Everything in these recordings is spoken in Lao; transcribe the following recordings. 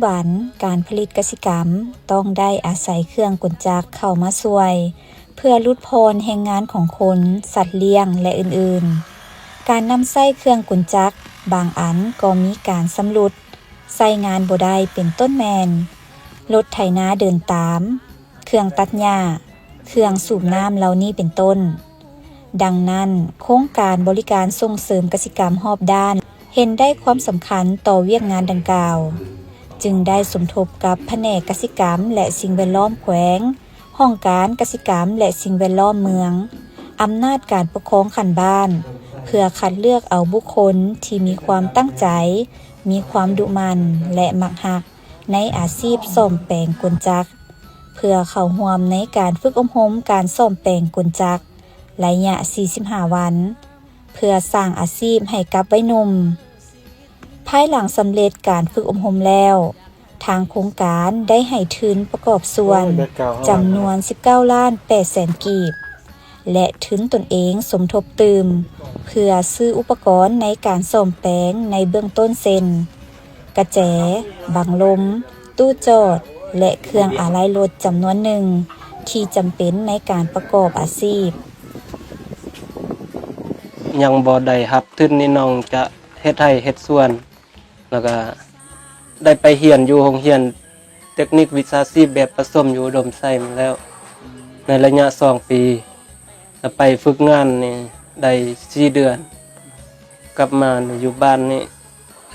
ບັນ ການຜະລິດກະສິກຳຕ້ອງໄດ້ອາໄສເຄື່ອງກົນຈັກເຂົ້າມາຊ່ວຍ ເພື່ອຫຼຸດຜ່ອນແຮງງານຂອງຄົນ, ສັດລ້ຽງ ແລະ ອື່ນໆ. ການນຳໃຊ້ເຄື່ອງກົນຈັກບາງອັນກໍມີການຊຳລຸດ, ໃຊ້ງານບໍ່ໄດ້ ເປັນຕົ້ນແມ່ນ ລົດໄຖນາເດີນຕາມ, ເຄື່ອງຕັດຫຍ້າ, ເຄື່ອງສູບນ້ຳເຫຼົ່ານີ້ເປັນຕົ້ນ. ດັ່ງນັ້ນ, ໂຄງການບໍລິການສົ່ງເສີມກະສິກຳຮອບດ້ານ ເຫັນໄດ້ຄວາມສຳຄັນຕໍ່ວຽກງານດັ່ງກ່າວ, ຈຶ່ງໄດ້ສົມທົບກັບພະແນກກະສິກຳ ແລະ ສິ່ງແວດລ້ອມແຂວງ, ຫ້ອງການກະສິກຳ ແລະ ສິ່ງແວດລ້ອມເມືອງ, ອຳນາດການປົກຄອງຂັ້ນບ້ານ ເພື່ອຄັດເລືອກເອົາບຸກຄົນທີ່ມີຄວາມຕັ້ງໃຈ, ມີຄວາມດຸໝັ່ນ ແລະ ມັກຮັກໃນອາຊີບສ້ອມແປງກົນຈັກ ເພື່ອເຂົ້າຮ່ວມໃນການຝຶກອົບຮົມການສ້ອມແປງກົນຈັກໄລຍະສີ່ສິບຫ້າວັນ ເພື່ອສ້າງອາຊີບໃຫ້ກັບໄວໜຸ່ມ. ພາຍຫຼັງສຳເລັດການຝຶກອົບຮົມແລ້ວ, ທາງໂຄງການໄດ້ໃຫ້ທຶນປະກອບສ່ວນ ໂອ້ຍ ແບັກກຣາວເຮົາ ຈຳນວນສິບເກົ້າລ້ານແປດແສນກີບ ແລະ ທຶນຕົນເອງສົມທົບຕື່ມ ເພື່ອຊື້ອຸປະກອນໃນການສ້ອມແປງໃນເບື້ອງຕົ້ນ ເຊັ່ນ ກະແຈ, ບັງລົມ, ຕູ້ຈອດ ແລະ ເຄື່ອງອາໄຫຼ່ລົດຈຳນວນໜຶ່ງ ທີ່ຈຳເປັນໃນການປະກອບອາຊີບ. ຍັງບໍ່ໄດ້ຮັບທຶນນີ້ ນ້ອງຈະເຮັດໄຮ່ເຮັດສວນ ແລ້ວກະໄດ້ໄປຮຽນຢູ່ໂຮງຮຽນເຕັກນິກວິຊາຊີບແບບປະສົມຢູ່ອຸດົມໄຊມາແລ້ວ ໃນໄລຍະສອງປີ ແລ້ວໄປຝຶກງານນີ້ໄດ້ສີ່ເດືອນ ກັບມາຢູ່ບ້ານນີ້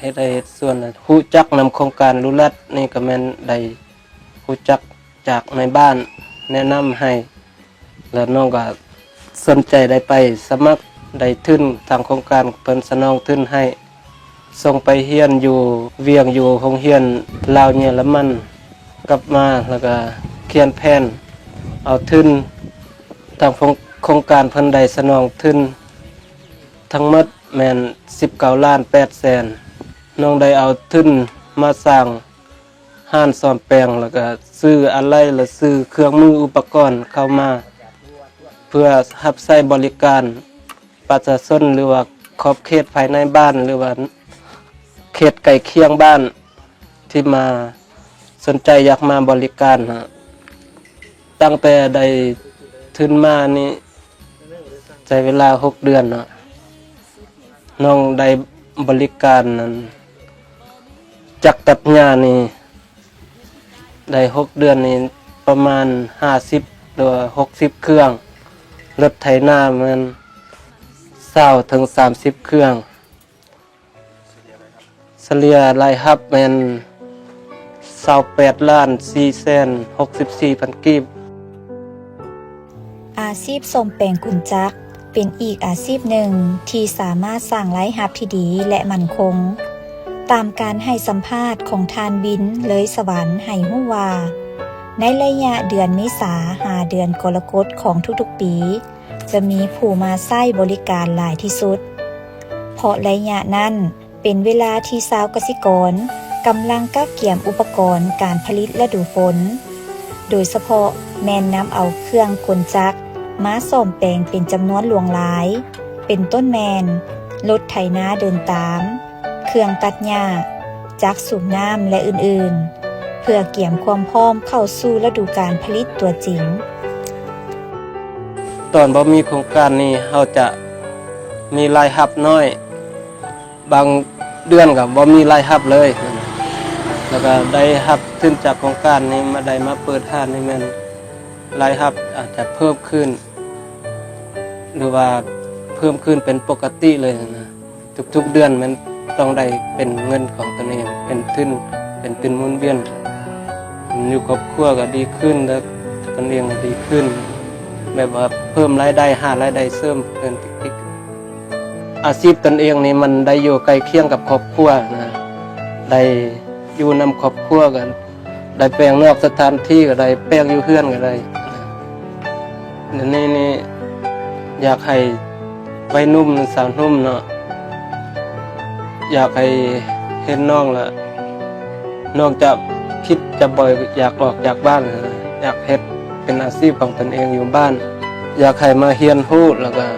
ເຮັດໄຮ່ເຮັດສວນ ຮູ້ຈັກນຳໂຄງການລຸລັດນີ້ ກະແມ່ນໄດ້ຮູ້ຈັກຈາກໃນບ້ານແນະນຳໃຫ້ ແລ້ວນ້ອງກະສົນໃຈໄດ້ໄປສະໝັກ ໄດ້ທຶນ ທາງໂຄງການເພິ່ນສະໜອງທຶນໃຫ້ ສົ່ງໄປຮຽນຢູ່ວຽງ ຢູ່ໂຮງຮຽນລາວເຢຍລະມັນ ກັບມາແລ້ວກະຂຽນແຜນເອົາທຶນ ທາງໂຄງ ໂຄງການເພິ່ນໄດ້ສະໜອງທຶນທັງໝົດແມ່ນສິບເກົ້າລ້ານແປດແສນ ນ້ອງໄດ້ເອົາທຶນມາສ້າງຮ້ານສ້ອມແປງ ແລ້ວກະຊື້ອາໄຫຼ່ ແລະ ຊື້ເຄື່ອງມືອຸປະກອນເຂົ້າມາ ເພື່ອຮັບໃຊ້ບໍລິການປະຊາຊົນ ຫຼືວ່າຂອບເຂດພາຍໃນບ້ານ ຫຼືວ່າເຂດໃກ້ຄຽງບ້ານ ທີ່ມາສົນໃຈຢາກມາບໍລິການນະ. ຕັ້ງແຕ່ໄດ້ທຶນມານີ້ ໃຊ້ເວລາຫົກເດືອນເນາະ ນ້ອງໄດ້ບໍລິການນັ້ນ ຈັກຕັດຫຍ້ານີ້ ໄດ້ຫົກເດືອນນີ້ປະມານຫ້າສິບ ຫຼືວ່າຫົກສິບເຄື່ອງ, ລົດໄຖນາແມ່ນຊາວເຖິງສາມສິບເຄື່ອງ. ສະເລ່ຍລາຍຮັບແມ່ນຊາວແປດລ້ານສີ່ແສນຫົກສິບສີ່ພັນກີບ. ອາຊີບສ້ອມແປງກົນຈັກ ເປັນອີກອາຊີບໜຶ່ງທີ່ສາມາດສ້າງລາຍຮັບທີ່ດີ ແລະ ໝັ້ນຄົງ. ຕາມການໃຫ້ສຳພາດຂອງທ່ານ ວິນ ເລີຍສະຫວັນ ໃຫ້ຮູ້ວ່າ ໃນໄລຍະເດືອນເມສາຫາເດືອນກໍລະກົດຂອງທຸກໆປີ ຈະມີຜູ້ມາໃຊ້ບໍລິການຫຼາຍທີ່ສຸດ, ເພາະໄລຍະນັ້ນເປັນເວລາທີ່ຊາວກະສິກອນກຳລັງກະກຽມອຸປະກອນການຜະລິດລະດູຝົນ, ໂດຍສະເພາະແມ່ນນຳເອົາເຄື່ອງກົນຈັກມາສ້ອມແປງເປັນຈຳນວນຫຼວງຫຼາຍ, ເປັນຕົ້ນແມ່ນ ລົດໄຖນາເດີນຕາມ, ເຄື່ອງຕັດຫຍ້າ, ຈັກສູບນ້ຳ ແລະ ອື່ນໆ ເພື່ອກຽມຄວາມພ້ອມເຂົ້າສູ່ລະດູການຜະລິດຕົວຈິງ. ຕອນບໍ່ມີໂຄງການນີ້ ເຮົາຈະມີລາຍຮັບນ້ອຍ, ບາງເດືອນກໍບໍ່ມີລາຍຮັບເລີຍ, ແລ້ວກໍໄດ້ຮັບທຶນຈາກໂຄງການນີ້ ມາໄດ້ມາເປີດຮ້ານນີ້ ແມ່ນລາຍຮັບອາດຈະເພີ່ມຂຶ້ນ ຫຼືວ່າເພີ່ມຂຶ້ນເປັນປົກກະຕິເລີຍນະ. ທຸກໆເດືອນແມ່ນຕ້ອງໄດ້ເປັນເງິນຂອງຕົນເອງ, ເປັນທຶນ, ເປັນທຶນໝູນວຽນ. ຢູ່ຄອບຄົວກໍດີຂຶ້ນ ແລະ ຕົນເອງກໍດີຂຶ້ນ, ແບບວ່າເພີ່ມລາຍໄດ້, ຫາລາຍໄດ້ເສີມເພີ່ມອີກ. ອາຊີບຕົນເອງນີ້ມັນໄດ້ຢູ່ໃກ້ຄຽງກັບຄອບຄົວນະ, ໄດ້ຢູ່ນຳຄອບຄົວກັນ. ໄດ້ແປງນອກສະຖານທີ່ກໍໄດ້, ແປງຢູ່ເຮືອນກໍໄດ້. ດຽວນີ້ນີ້ຢາກໃຫ້ໄວໜຸ່ມ ສາວໜຸ່ມເນາະ, ຢາກໃຫ້ເຫັນນ້ອງລະ ນ້ອງຈະຄິດຈະບໍ່ຢາກອອກຈາກບ້ານ, ຢາກເຮັດເປັນອາຊີບຂອງຕົນເອງຢູ່ບ້ານ. ຢາກໃຫ້ມາຮຽນຮູ້ ແລ້ວກໍ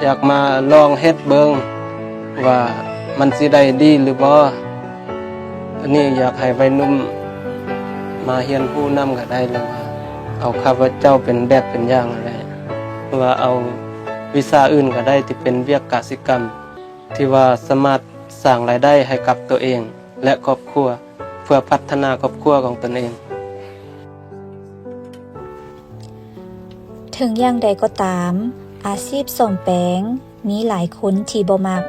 ຢາກມາລອງເຮັດເບິ່ງວ່າມັນຊິໄດ້ດີຫຼືບໍ່. ອັນນີ້ຢາກໃຫ້ໄວໜຸ່ມມາຮຽນຮູ້ນຳກໍໄດ້ ຫຼືວ່າເອົາຂ້າພະເຈົ້າເປັນແບບເປັນຢ່າງກໍໄດ້ ຫຼືວ່າເອົາວິຊາອື່ນກໍໄດ້ ທີ່ເປັນວຽກກະສິກຳ ທີ່ວ່າສາມາດສ້າງລາຍໄດ້ໃຫ້ກັບຕົວເອງ ແລະ ຄອບຄົວ ເພື່ອພັດທະນາຄອບຄົວຂອງຕົນເອງ. ເຖິງຢ່າງໃດກໍຕາມ, ອາຊີບສ້ອມແປງມີຫຼາຍຄົນທີ່ບໍ່ມັກ,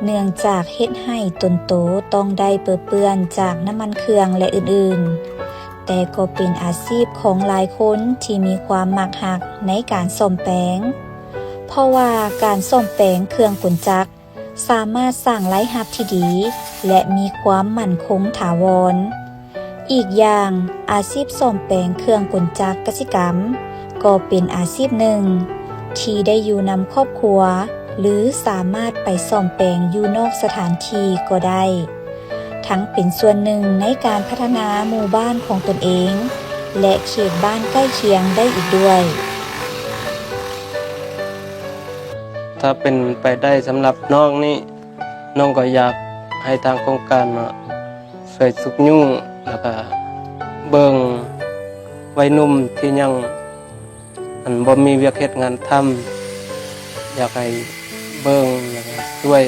ເນື່ອງຈາກເຮັດໃຫ້ຕົນໂຕຕ້ອງໄດ້ເປິເປື້ອນຈາກນ້ຳມັນເຄື່ອງ ແລະ ອື່ນໆ, ແຕ່ກໍເປັນອາຊີບຂອງຫຼາຍຄົນທີ່ມີຄວາມມັກຮັກໃນການສ້ອມແປງ, ເພາະວ່າການສ້ອມແປງເຄື່ອງກົນຈັກ ສາມາດສ້າງລາຍຮັບທີ່ດີ ແລະ ມີຄວາມໝັ້ນຄົງຖາວອນ. ອີກຢ່າງ, ອາຊີບສ້ອມແປງເຄື່ອງກົນຈັກກະສິກຳ ກໍເປັນອາຊີບໜຶ່ງທີ່ໄດ້ຢູ່ນຳຄອບຄົວ ຫຼື ສາມາດໄປສ້ອມແປງຢູ່ນອກສະຖານທີ່ກໍໄດ້, ທັງເປັນສ່ວນໜຶ່ງໃນການພັດທະນາໝູ່ບ້ານຂອງຕົນເອງ ແລະ ເຂດບ້ານໃກ້ຄຽງໄດ້ອີກດ້ວຍ. ຖ້າເປັນໄປໄດ້ສຳລັບນ້ອງນີ້ ນ້ອງກໍຢາກໃຫ້ທາງໂຄງການເນາະ ຊ່ວຍຊຸກຍູ້ ແລ້ວກະເບິ່ງໄວໜຸ່ມທີ່ຍັງ ອັນ ບໍ່ມີວຽກເຮັດງານທຳ, ຢາກໃຫ້ເບິ່ງ ແລ້ວກະຊ່ວຍ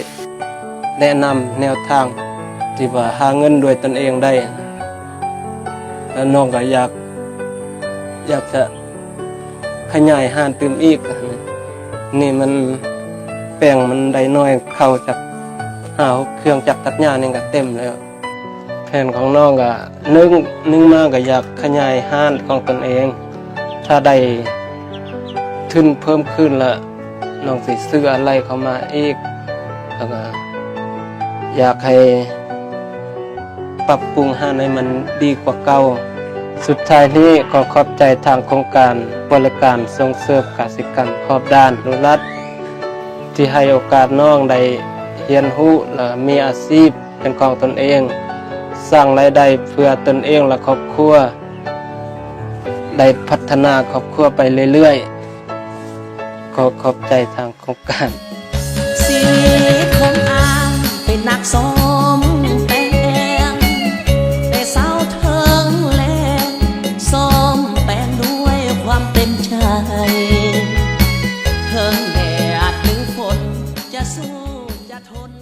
ແນະນຳແນວທາງທີ່ວ່າຫາເງິນດ້ວຍຕົນເອງໄດ້. ແລ້ວນ້ອງກໍຢາກ ຢາກຈະຂະຫຍາຍຮ້ານຕື່ມອີກ. ນີ້ມັນ ແປງມັນໄດ້ໜ້ອຍ, ເຂົ້າຈັກຫ້າຫົກເຄື່ອງຈັກຕັດຫຍ້ານີ້ກໍເຕັມແລ້ວ. ແຜນຂອງນ້ອງກະ ໜຶ່ງ ໜຶ່ງມາກໍຢາກຂະຫຍາຍຮ້ານຂອງຕົນເອງ. ຖ້າໄດ້ທຶນເພີ່ມຂຶ້ນລະ ນ້ອງຊິຊື້ອາໄຫຼ່ເຂົ້າມາອີກ. ແລ້ວກະຢາກໃຫ້ປັບປຸງຮ້ານໃຫ້ມັນດີກວ່າເກົ່າ. ສຸດທ້າຍນີ້ ຂໍຂອບໃຈທາງໂຄງການບໍລິການສົ່ງເສີມກະສິກຳຮອບດ້ານ ລຸລັດ ທີ່ໃຫ້ໂອກາດນ້ອງໄດ້ຮຽນຮູ້ ແລະ ມີອາຊີບເປັນຂອງຕົນເອງ, ສ້າງລາຍໄດ້ເພື່ອຕົນເອງ ແລະ ຄອບຄົວ, ໄດ້ພັດທະນາຄອບຄົວໄປເລື້ອຍໆ. ຂໍຂອບໃຈທາງໂຄງການ. ສິດຂອງອ້າຍເປັນນັກສ້ອມແປງ, ແຕ່ເຊົ້າເຖິງແລງ ສ້ອມແປງດ້ວຍຄວາມເຕັມໃຈ, ເຖິງແດດຫຼືຝົນ ຈະສູ້ຈະທົນ.